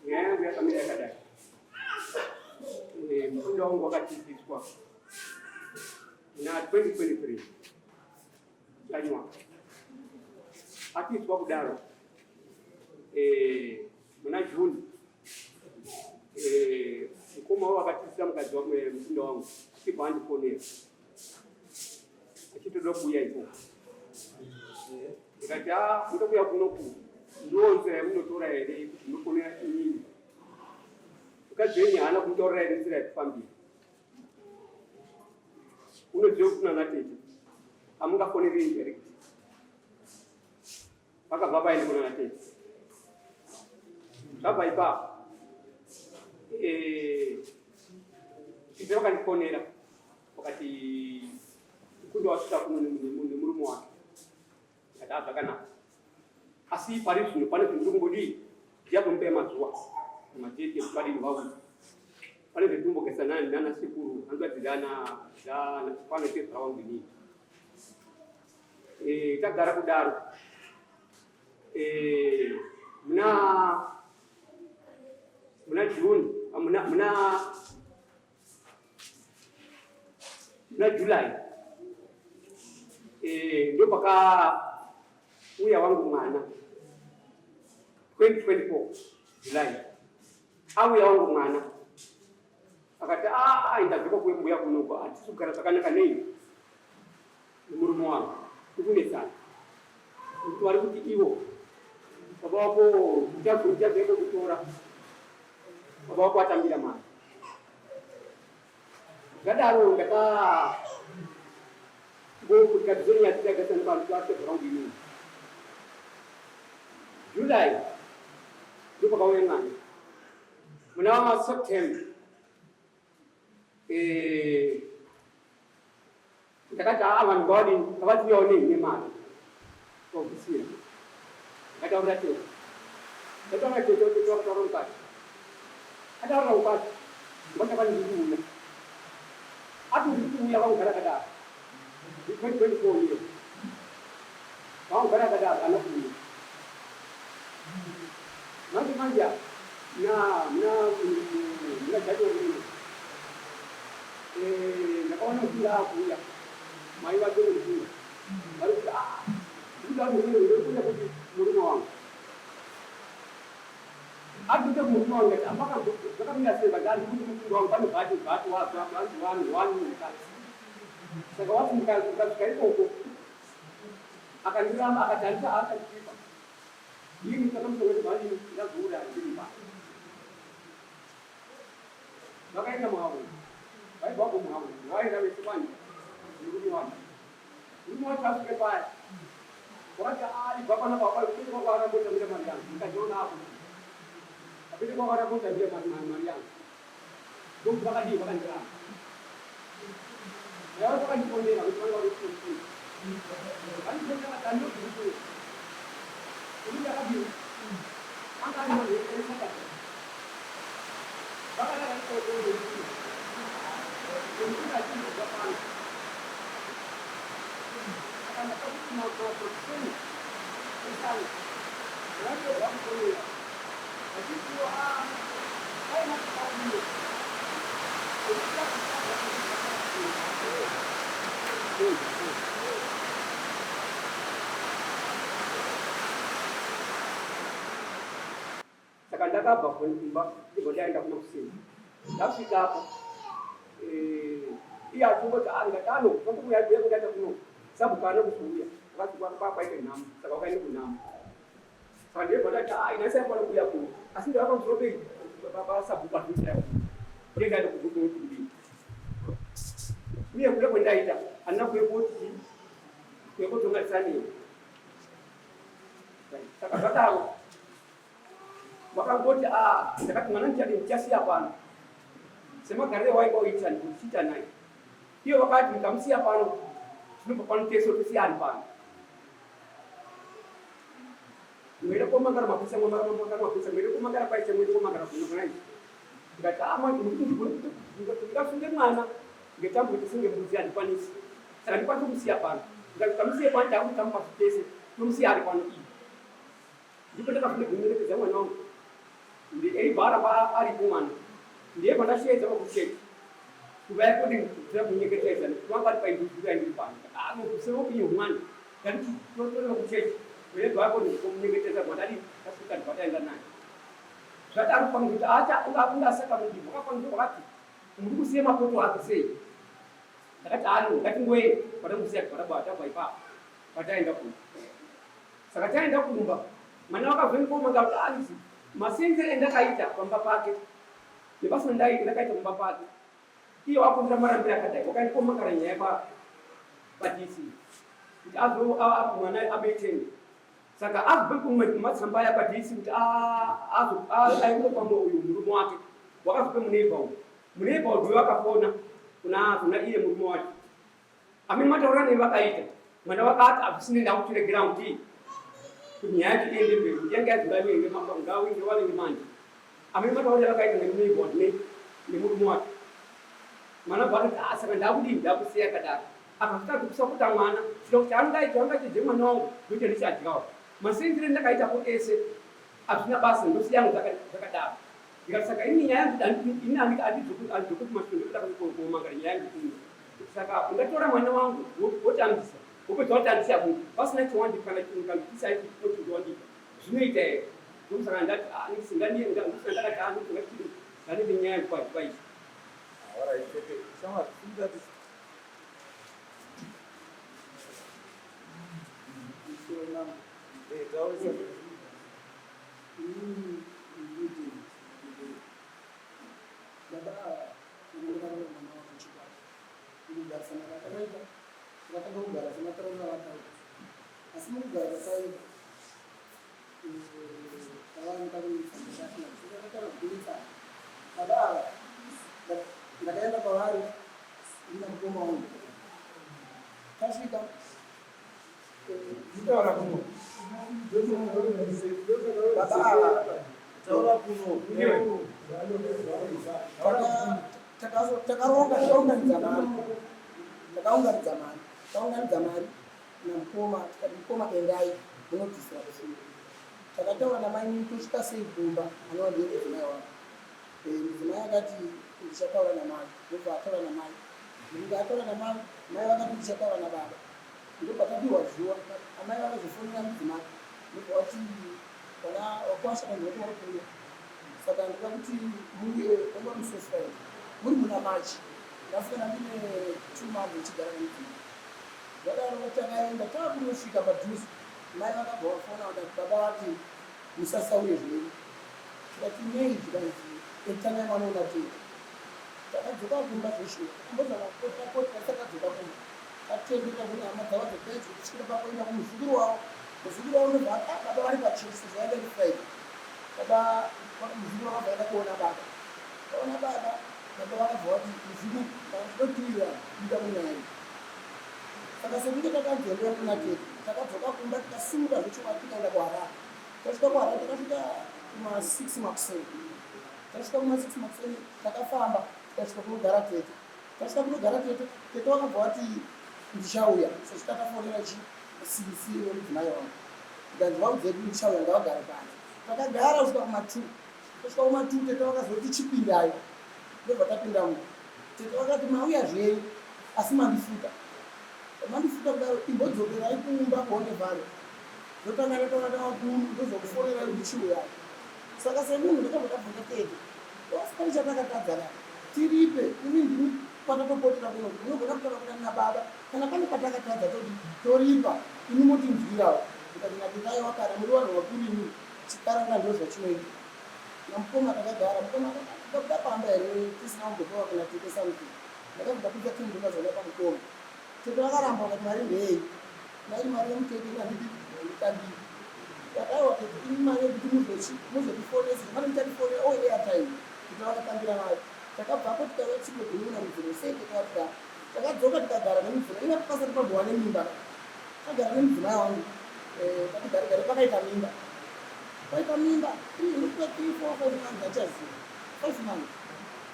Nyaya yangu yakamira yakadai. Mukunda wangu wakatipiswa na 2023 January. Atiiswa kudaro muna June mukoma wavo akatiisira mukadzi wangu mukunda wangu achibva andifonera achitoda kuuya ikoko. Ndikati a munoda kuuya kunoku ndiwo nzira yamunotora here kuti munofonera inini? Mukadzi wenyu haana kumutaurira here nzira yekufambira? Unoziva kuti nana tete hamungafoneri indirect. Vakabva vaenda kuna nana tete. Zvabva ipapo tete vakandifonera vakati Mukundo wasvika kuno nemurume wake. Ndikati ah zvakanaka. Asi pari zvino pane zvindiri kumbodii ndichazomupa mazuva matete padini vauya. Pane zvendinombogesa nana sekuru hanzvadzi dzana dzana pano tezvara wangu inini. Eh, tagara kudaro eh, muna muna June muna muna muna July eh, ndopakauya wangu mwana 2024 July auya wangu mwana akati ah, ndadzoka kuembuya kunoko hatisi kugara zvakanaka nei nemurume wangu tikunetsana nekuti vari kuti ivo baba wako uchazoenda kutora baba wako atambira mari. Zvadaro ndakangokutikadzizenyatitagarisana paasebva rangu inini. July ndopakauya mwana muna September eh, Ndakati haa vanhu ngavadini ngavachiuyawo nei nemari ofisira. Ndakataurira tete. Ndataurira tete tete vakataura mukadzi. Ataurira mukadzi ndakati ndiri kuuya. Ati ndiri kuuya vangogara akadaro. 2024 years. Vangogara akadaro haana kuuya. Manje manje apa na muna muna January ino eh, ndakaona mupinda akuuya mai vake mupinda vari kuti ah ndikuda kuti ndikuda kuti murume wangu atote kumurume wangu ati apaka zvakamira sei but andikuti mupinda wangu pane bhati bhati wabva vanzi wani wani mukadzi saka wati ndikasvika ikoko akandiramba akati handisa aachandipa Ini takamusoro kuti ndazouraya ndiri pano. Vakaenda muhavo. Vaibva kumuhavo. Vaenda vese kwani. Murume wangu. Murume wacho asvike paya. Wakati ah ibva pano papa kuti kwako akambotambira mari yangu. Ndikajiona apo. Apite kwako akambotambira mari yangu. Ndokuti vakadii vakandiramba. Naivo vakandifondera kuti vanga vari kuchikoro. Vandifondera vakati andinobviri kuuya. Ini ndakadii? Anga ari manheru eSaturday. Vakarara ikoko nemurume. Nemurume achindibva pano. Saka ndakati makuseni esana. Ndakatobva kufonera. Vachitiwo ah dai makauya. Saka ndakabva kumba ndibva ndaenda kumakuseni. Ndasvikapo eh, iye achingoti ah ndikati ano kwandikuya kuya kundaita kuno sabhuku haana kuzouya akati kwaita nhamo saka wakaenda kunhamo. Saka ndibva ndati ah ina sai pano kuya kuno asi ndava pamusoro pei pasabhuku atinoita ndiye ndaenda kubvunza kuti kudii uye kuya kwendaita handina kuya koti kuya kotonganisana saka zvadaro vakangoti ah ndakati mwana ndichadii ndichasiya pano semagariro wainga uita ndikuchiita naye iyo vakati ndikamusiya pano. Tinobva pano tese tosiya ari pano. Mwene komangara mapurisa mwamangara mapurisa mwene komangara paise mwene komangara kuno kuna izvi. Ndikati ah mwana ndingasunge mwana ngetambo kuti sunge mbudzi handikwanisi. Saka ndikwanisa kumusiya pano. Ndikati tamusiye pano takuti tamupa tese tomusiya ari pano iyi. Ndipo ndakafunga kunyerekedza mwana wangu. Eibva aramba aripo mwana. Ndiye pandasheedza pakuchechi. Kuvaya kodi kudzira kunyengetedza nekuti vanga vari paindudzi uya ndiri pano. Ah, nokusema upenyu hwemwana. Ndati totoreva kuchechi. Uye bva kodi kunyengetedza gwandadi tasvika ndibva naye. Zvadaro pamwe kuti acha ungasaka mudimbo wakakwanisa wakati muri kusiya mapoto ake sei? Ndakati ano ngatingoenda patamusiya tibva tabva ipapo pataenda kumba. Saka taenda kumba mwana wakavhenekwa manga kuti anzi masenzere endakaita pamba pake nebasa ndakaita kumba pake iye wakundira marambiro akadai wakaenda komakara nyaya paDC kuti azo mwana abeteni saka azobve kumwe kumatsamba aya paDC kuti aende pamwe uyu murume wake wakazope muneighbor uyu muneighbor uyu wakafona kuna iye murume wacho amene mataura nei vakaita mwana wakati hazvisine ndakuchiregera kuti kuti nyaya yacho iende mberi kuti yange yazi ngawinge wavinge manje amene mataura vakaita nemuneighbor ne nemurume wake mwana bva akati ah saka ndakudii ndakusiya akadaro akazotanga kusapota mwana chiro kuti angaita angaite mwana wangu ndoite ndichadyawo masenzere ndakaitapo ese hazvina basa ndosiya yangu zvakadaro ndikati saka ini nyaya yangu ini handidzokuti mashure ndokuda komangara nyaya yangu kuno saka ungatora mwana wangu wotambisa wopedza watambisa munhu pasina chawandika kana chinhu kana chisa chawandika zvinoita here ndokusaka ndati ndakati ngandibe nyaya yangu paizvi. Alright, okay. Shamwari, simudati. Eh, taurisa. Baba ava vanenge mwana wavo chikwata kugarisana kwatakaita vakatanga kugara sematauriro avakaita asi mukugara kwataiita tavaita kunetsana kunetsana baba ava ndakaenda kwavari ndina mukoma wangu tasvika. Taura kuno. Baba ava Taura kuno. Takaronga takaunganidza mari takaunganidza mari takaunganidza mari namukoma tikati mukoma endai munobvisira kusuru takataura namai tosvika sei kumba anova ndiye mudzimai wangu. Mudzimai akati ndichataura namai ndobva ataura namai ndinge ataura namai mai vakati ndichataura nababa ndobva tapiwa zuva amai vakazofonera mudzimai ndobva vati vana wakwasha vanhu vati vari kuuya saka ndoda kuti muuye wanga musi weFriday muri muna March ndafika ndine 2 months ndichigara nemudzimai zvadaro takaenda taakunosvika padhuze mai vakabva vafona vakati baba vati musasauye zvenyu tikati nei zvikanzi etangai manoona tete takadzoka kumba zveshuwa takambozama kupotera potera takadzoka kumba tatendeka kune hama dzava dzepedyo kusvikira pakuenda kumuzukuru wavo muzukuru wavo ndobva ati "Ah, baba vari pachechi sezvo yainge iri Friday baba muzukuru wakabva aenda kuona baba vaona baba baba vakabva vati muzukuru kana tinotiwira kuita munyaya saka sekunge takanzendera kuna tete takadzoka kumba tikasimuka zvechokwadi tikaenda kuHarare tasvika kuHarare takasvika kuma6 makuseni tasvika kuma6 makuseni takafamba tikasvika kunogara tete tasvika kunogara tete tete wakabva vati ndichauya sezvo takafonera chi cc wemudzimai wangu tikanzi vaudze kuti ndichauya ngavagare panze takagara kusvika kuma2 tasvika kuma2 tete vakazoti chipindai ndobva tapinda mu tete vakati mauya zvenyu asi mandifuta mandifuta kudaro imbodzokerai kumba kuOne Valley ndotanga ndataura navakuru ndozokufonerai kuti chiuyai saka semunhu ndakabva ndabvunza tete osi pane chatakatadza ka tiripe imi ndimi kwatatopotera kuno munogona kutaura kuna nababa kana pane patakatadza toti toripa imi motinzwirawo ndikati natendaiwa kana muri vanhu vakuru imi chikaranga ndo zvachinoita namukoma takagara mukoma tikabuda pamba here tisina kumbopiwa kuna tete something ndakabva ndapinza $10 pamukoma tete vakaramba vakati mari ndeyei mairi mari yemutete handidi nditambiri ndakaiwa tete ini mari yekuti muzochi muzotifonesa mane muchatifonera o airtime kuti vakatambira mari takabvapo tikauya tichinogunun'una mudziro sei tete vatidaro. Takadzoka tikagara nemudzimai, inga pasati pambova nemimba. Tagara nemudzimai wangu, eh, tati gare gare pakaita mimba. Paita mimba, 3, ndokuta 3, 4, 5 months achaziva. 5 months.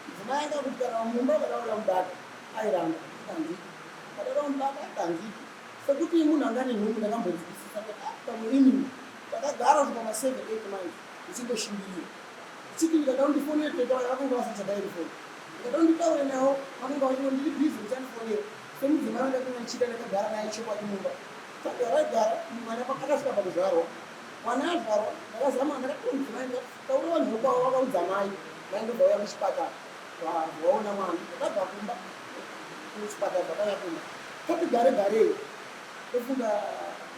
Mudzimai anga kuti kana mumba ukada kuda mubata, airamba, akanziki. Ukada mubata, akanziki. Sekuti munhu anga ane nhumbu ndakambonzwisisa kuti ah, pamwe imimba. Takagara kusvika ma 7, 8 months ndichingoshingirira. Ndichiti ndikada kundifonere tete vaya vakanga vasachadairi foni. Ndikada nditaure navo vanenge vachiti ndiri busy muchandifonera. Semudzimai wandakanga ndichiita ndakagara naye chokwadi mumba. Tagara gara mwana akasvika pakuzvarwa. Mwana azvarwa ndakazama ndakati kumudzimai ndikati taura vanhu vekwavo vakaudza mai. Mai ndobva vauya kuchipatara vaona mwana. Ndakabva kumba kuchipatara zvakauya kumba. Tati gare garei ndofunga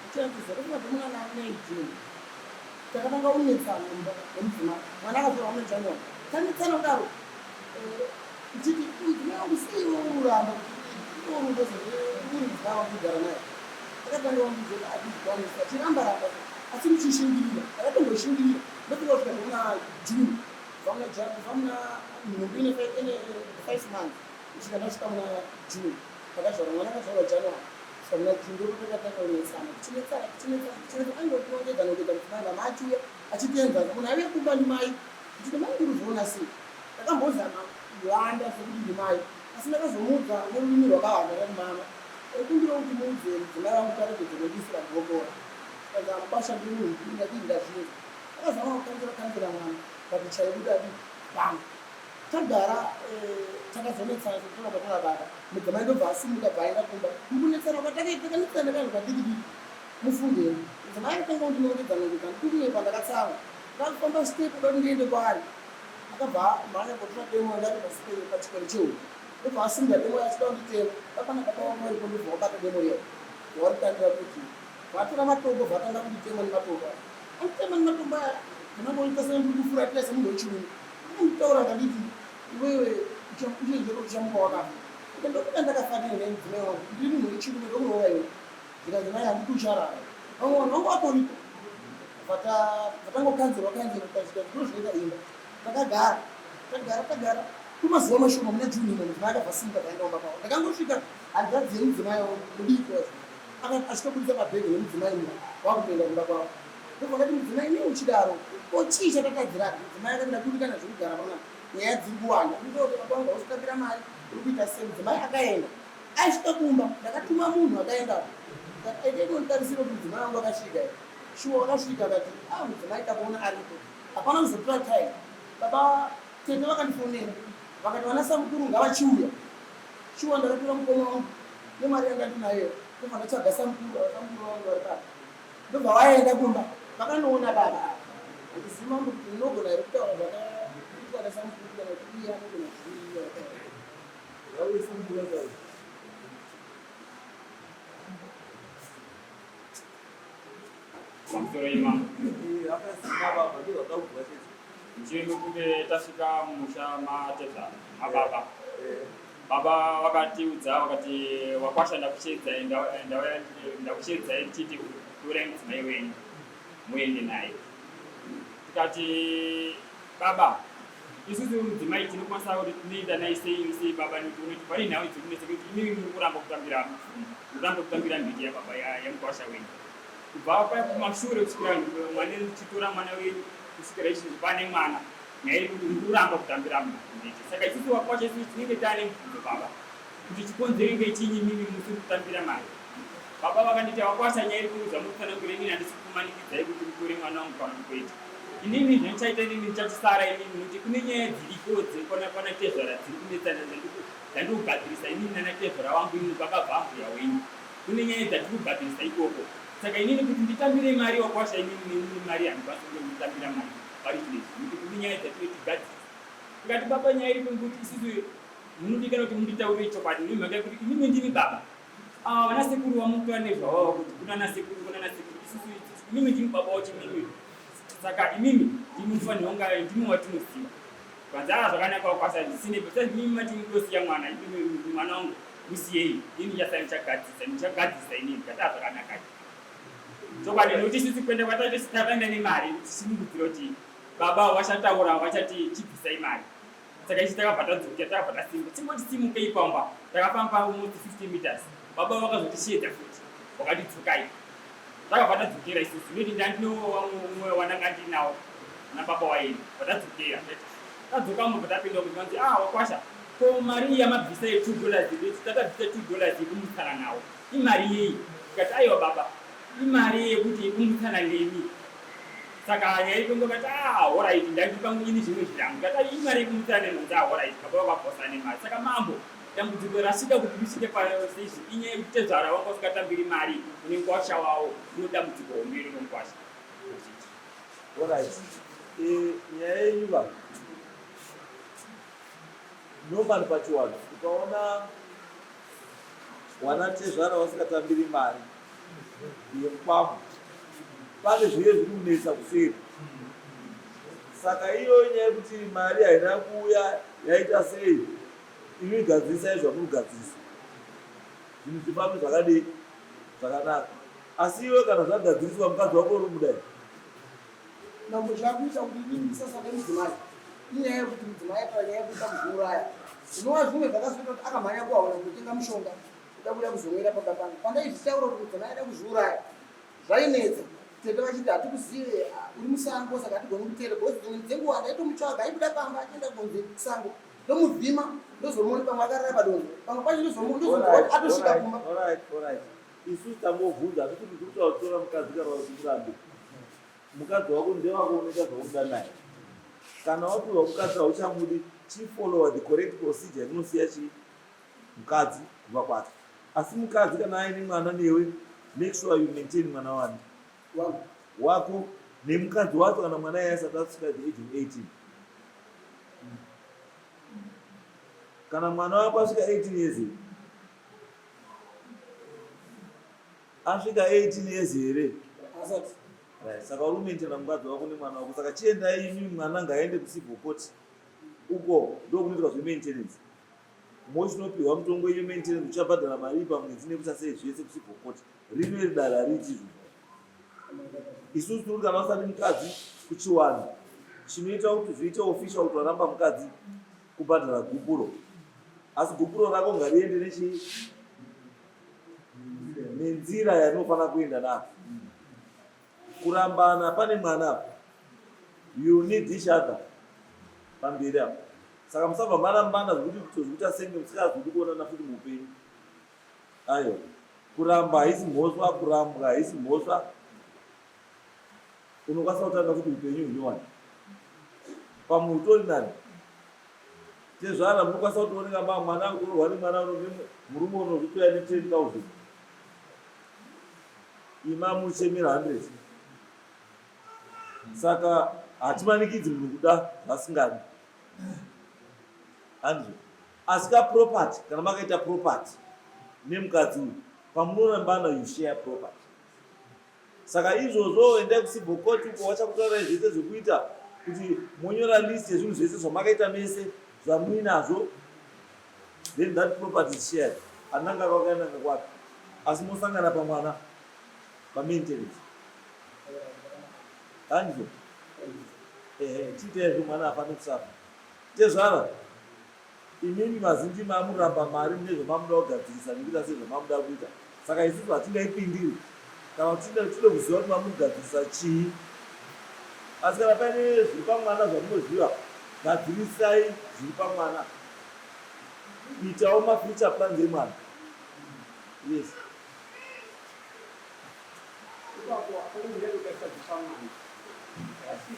ndichiratidza ndofunga ndimuna May June. Takatanga kunetsana mumba nemudzimai. Mwana akazvarwa muna January. Tanetsana kudaro ndichiti mudzimai wangu sei iwe uri kuramba kuti iwe uri uri mudzimai wangu kugara naye. Akatanga kundiudza kuti atizvikwanisi achiramba ramba asi ndichishingirira. Ndakatomboshingirira ndofunga kusvika muna June kubva muna kubva muna nhumbu ine 5 months kusvika ndasvika muna June. Pakazvarwa mwana akazvarwa January kusvika muna June ndopatakatanga kunetsana tichinetsana tichinetsana tichinetsana aingotinongedza nongedza mudzimai mama achiuya achitenza munhu aive kumba ndimai nditi mai ndikuzviona sei ndakambozama kuhwanda sekuti ndimai asi ndakazomuudza nerurimi rwakawanda ndati mama ndikumbira kuti muudze mudzimai wangu kuti aregedze kundisira gokora zvikanzi amukwasha ndiri munhu mukuru ndadii ndazvinzwa akazama kukanzira kanzira mwana but chaibuda dii bang Tagara takazonetsana sekutora kwatora baba. Mudzimai ndobva asimuka bva aenda kumba. Mukunetsana kwatakaita takanetsana nevanhu vadiki diki. Mufunge. Mudzimai akatanga kundinongedza nongedza ndikunyepa ndakatsamwa. Ndakufamba step kuda kuti ndiende kwaari. Akabva amhanya kotora demo ranga riri pasi pachikero chehuku. Ndobva asimudza demo achida kunditema. Baba nababa vangu varipo ndobva vabata demo riya. Varikutandira kuti vatora matombo vatanga kunditema nematombo aya. Anditema nematombo aya ndinongoita sendiri kufuratira semunhu wechirume. Akanditaura akanditi iwewe uchenjere uchamuka wakafa. Ndikati ndokuda ndakafanira nemudzimai wangu ndiri munhu wechirume ndokurova iwe. Zvikanzi mai handiti ucharara. Vamwe vanhu vangu vatoripo. Vatangokanzerwa kanzerwa tikasvika ndozvinoita imba. Takagara tagara tagara kwemazuva mashoma muna June imo mudzimai akabva asimuka akaenda kumba kwavo. Ndakangosvika hanzvadzi yemudzimai wangu mudiki wacho achitobudisa mabhegi nemudzimai mumba wakutoenda kumba kwavo. Ndobva ndati mudzimai nei uchidaro ko chii chatatadzirana? Mudzimai akati ndakundikana zvekugara panapa nyaya dziri kuwanda. Ndoti baba vangu hausi kutambira mari uri kuita sei? Mudzimai akaenda aisvika kumba ndakatuma munhu akaenda ndikati endei monditarisira kuti mudzimai wangu akasvika here. Shuwa wakasvika akati ah mudzimai takuona aripo. Hapana kuzotora time baba tete vakandifonera vakati vana samukuru ngavachiuya. Shuwa ndakatora mukoma wangu nemari yanga ndinayo ndobva ndatsvaga samukuru ava samukuru vangu vari pano. Ndobva vaenda kumba vakanoona baba ava. Handizivi mambo kuti munogona here kutaura zvakaitwa nasamukuru kana kuti iye anogona kuzviita. Vauye samukuru vataure. Pamusoro imambo. Eh, akazina baba ndozvataurwa chete. Mushure mekunge tasvika mumusha matezvara mababa. Eh. Baba vakatiudza vakati wakwasha ndakushedzai ndakushedzai ndichiti torai mudzimai wenyu muende naye. Tikati baba isusu mudzimai tinokwanisa kuti tinoenda naye sei sei baba nekuti unoti pane nhau dziri kunetsa kuti imimi muri kuramba kutambira kuramba kutambira mhiti yababa yamukwasha wenyu kubva kumashure kusvikira mwana tichitora mwana wenyu kusvikira izvozvi pane mwana Nyaya iri kuti uri kuramba kutambira mhete. Saka isusu vakwasha isusu tinenge taane mubvunzo baba kuti chikonzero ngechinyi imimi musiri kutambira mari. Baba vakanditi vakwasha nyaya iri kuudza mukutsanangura inini handisi kukumanikidzai kuti mutore mwana wangu kana kuti kwete. Inini zvandichaita inini ndichatisara inini nokuti kune nyaya dziriko dzekwana kwana tezvara dziri kunetsana dzandiri kugadzirisa inini nana tezvara vangu inini kwakabva ambuya wenyu. Kune nyaya dzatiri kugadzirisa ikoko. Saka inini kuti nditambire mari wakwasha inini inini mari handikwanisi kunge nditambira mari. Pari zvino izvi nekuti kune nyaya dzatinenge tigadzirisa. Tikati baba nyaya iripo ngekuti isusu munodikana kuti munditaurire chokwadi nemhaka yekuti imimi ndimi baba. Ava vana sekuru vamutora nezvavavo kuti kuna ana sekuru kuna ana sekuru isusu imimi ndimi baba wacho imimi. Saka imimi ndimi mufanirwa kunga ndimi watinoziva. Kwanzi aa zvakanaka wakwasa zvisine basa imimi mati mutosiya mwana imimi mwana wangu musiyei ini ndichasara ndichagadzirisa ndichagadzirisa inini ndikati aa zvakanaka. Chokwadi nekuti isusu kuenda kwataita isu takaenda nemari tichifungidzira kuti baba vachataura vachati chibvisai mari. Saka isu takabva tadzokera takabva tasimuka. Tingoti simukei pamba. Takafamba almost 50 meters. Baba vakazotisheedza futi. Vakati dzokai. Takabva tadzokera isusu. Nekuti ndandino umwe wandanga ndinawo na baba waini. Vatadzokera. Tadzoka mubva tapinda kuti vanzi ah wakwasha. Ko mari yamabvisa ye 2 dollars ndoti takabvisa 2 dollars yekumutsana nawo. Imari yei? Tikati aiwa baba. Imari yekuti yekumutsana nemi. Saka nyaya itongo kati ah horaiti ndakupa ini zvimwe zvirango. Kati imari yekumutsana nemi. Ah horaiti baba vakabvosa nemari. Saka mambo dambudziko rasvika kuti risvike paseizvi inyaya yekuti tezvara wanga usingatambiri mari une mukwasha wawo uno dambudziko hombe iro nomukwasha. Alright. Eh, nyaya yenyu va normally pachiwanhu ukaona wana tezvara vasingatambiri mari yemukwamo pane zviye zviri kunetsa kuseri saka iyo nyaya yekuti mari haina kuuya yaita sei imi gadzirisai zvamuri kugadzirisa zvinhu zvifambe zvakadii zvakanaka asi iwe kana zvagadziriswa mukadzi wako uri kudai Mambo zvakuita kuti inini ndisasade mudzimai inyaya yekuti mudzimai ataura nyaya yekuita kuzviuraya zvinova zvimwe zvakazoita kuti akamhanya kuhaura kutenga mushonga kuda kuuya kuzomwira pamba pangu. Pandaizvitaura kuti mudzimai ada kuzviuraya zvainetsa tete vachiti hatikuzive uri musango saka hatigoni kutera because dzimwe dzenguva ndaitomutsvaga aibuda pamba achienda kunze kusango ndomuvhima ndozomuona pamwe akarara padondo pamwe pacho ndozomuona atosvika kumba. Isu tangobvunza hatisi kuti kutaura kutora mukadzi kana kuti murambe. Mukadzi wako ndewako unoita zvaunoda naye. Kana wapiwa mukadzi hauchamudi chifollowa the correct procedure yekunosiya chii mukadzi kumba kwake. Asi mukadzi kana aine mwana newe make sure you maintain mwana wani wako nemukadzi wacho kana mwana iye asati asvika the age of 18. Kana mwana wako asvika 18 years asvika 18 years here? Asati. Right, saka uri kumaintaina mukadzi wako nemwana wako saka chiendai imi mwana ngaende kucivil court uko ndokunoitwa zvemaintenance mochinopiwa mutongo yenyu maintenance uchabhadhara mari pamwedzi nekuita sei zvese kucivil court rino iri dare hariiti izvozvo isusu tiri kana usati mukadzi kuchiwanhu chinoita kuti zviite official kuti waramba mukadzi kubhadhara gupuro asi gupuro rako ngariende nechii nenzira yarinofanira kuenda napo kurambana pane mwana apo you need each other pamberi apo saka musabva marambana zvekuti kutozvikuita senge musingazodi kuonana futi muupenyu ayo kuramba haisi mhosva kurambwa haisi mhosva unokwanisa kutanga futi upenyu hunyowani pamwe utori nani Tezvara munokwanisa kutooneka ma mwana akurohwa nemwana murume unozvitoya ne 10000 ima muchemera 100 saka hatimanikidzi munhu kuda zvasingadi handizvo asi ka property kana makaita property nemukadzi uyu pamunorambana you share property Saka izvozvo endai kucivil court uko vachakutaurirai zvese zvekuita kuti monyora list yezvinhu zvese zvamakaita mese zvamuinazvo then that property is shared. Ananga kwakaenanga kwapi asi mosangana pamwana pamaintenance handizvo ehe chiitai zvo mwana afane kusafa tezvara Imimi mazhinji mamuramba mari mune zvamamuda kugadzirisa nekuita sezvamamuda kuita saka isusu hatingaipindiri kana kuti tide kuziva kuti mamugadzirisa chii asi kana paine zviri pamwana zvamunoziva gadzirisai zviri pamwana itawo mafuture plans emwana yes Ipapo hakuna nyaya yekuita pamwana asi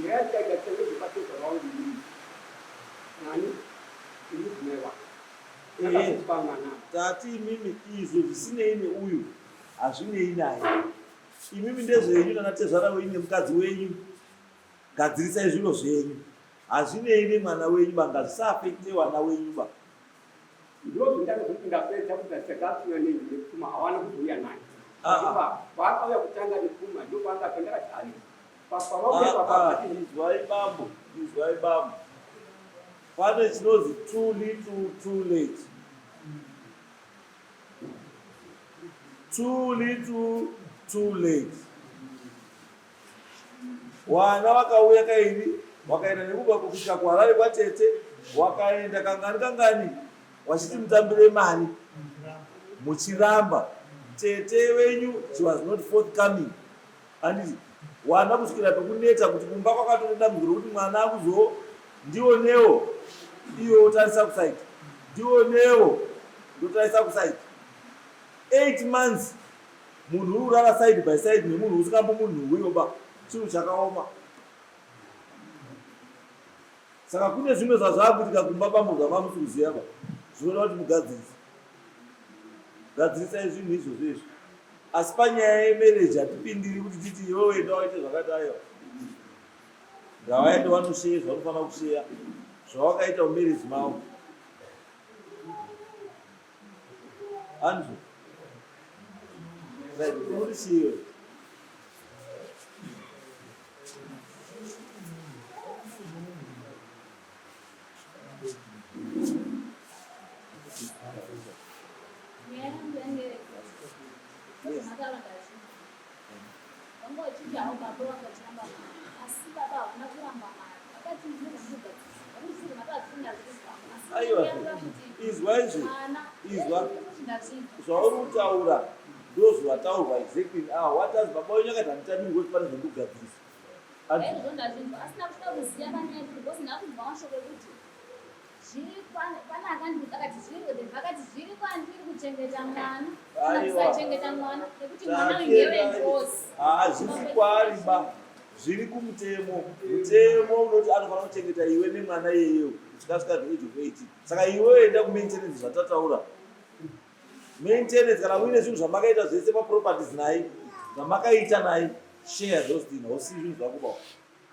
nyaya yataigadzira ndezvepatezva vangu inini nani nemudzimai wake akazoti pamwana Tati imimi izvo zvisinei neuyu hazvinei naye. Imimi ndezvenyu nana tezvara wenyu nemukadzi wenyu. Gadzirisai zviro zvenyu. Hazvinei nemwana wenyu ba ngazvisaafekte wana wenyu ba. Ndozvandakazoti ndapedza kugadzira ndasiya nepfuma hawana kuzouya nayo. Paakauya kutanga nepfuma ndopaakabva ndakati ari pavauya papa. Izwai bambo, izwai bambo. Pane chinonzi too little too late. Too little too late. Wana vakauya kaini wakaenda nekuba kusvika kuHarare kwatete wakaenda kangani kangani. Wachiti mutambire mari muchiramba. Tete wenyu she was not forthcoming. Handiti wana kusvikira pekuneta kuti kumba kwakatore dambudziko rokuti mwana akuzo ndionewo iwe wotarisa kusaidi ndionewo ndotarisa kusaidi. 8 months munhu uri kurara side by side nemunhu usingambomunhuwiwo ba chinhu chakaoma. Saka kune zvimwe zvazvakuitika kumba bambo zvamamusi kuziva ba zvinoda kuti mugadzirise. Gadzirisai zvinhu izvozvo izvo. Asi panyaya yemarriage hatipindiri kuti titi iwewe enda waite zvakati aiwa. Ngavaende vanosheya zvavanofanira kusheya zvawakaita mumarriage mavo. Andrew. Right, uri chiwe. Aiwa, izwa izvi, izwa zvauri kutaura ndozvataurwa exactly. Ah, what does baba wenyu akati handitambiri kuti pane zvandikugadzirisa. Hazvisi kwaari ba, zviri kumutemo. Mutemo unoti anofanira kuchengeta iwe nemwana iyeyewo kusvika asvika the age of 18. Saka iwewe enda kumaintenance zvatataura. Maintenance kana muine zvinhu zvamakaita zvese maproperties naye zvamakaita naye share those things hausiyi zvinhu zvako ba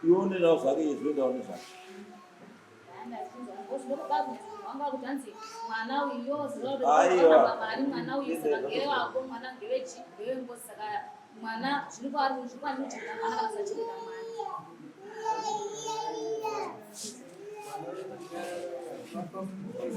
iwe unoendawo zvake iye zvinoendawo nezvake. Mwana zviri kwaari zviri kwaari kuchengeta mwana kana kusachengeta mwana.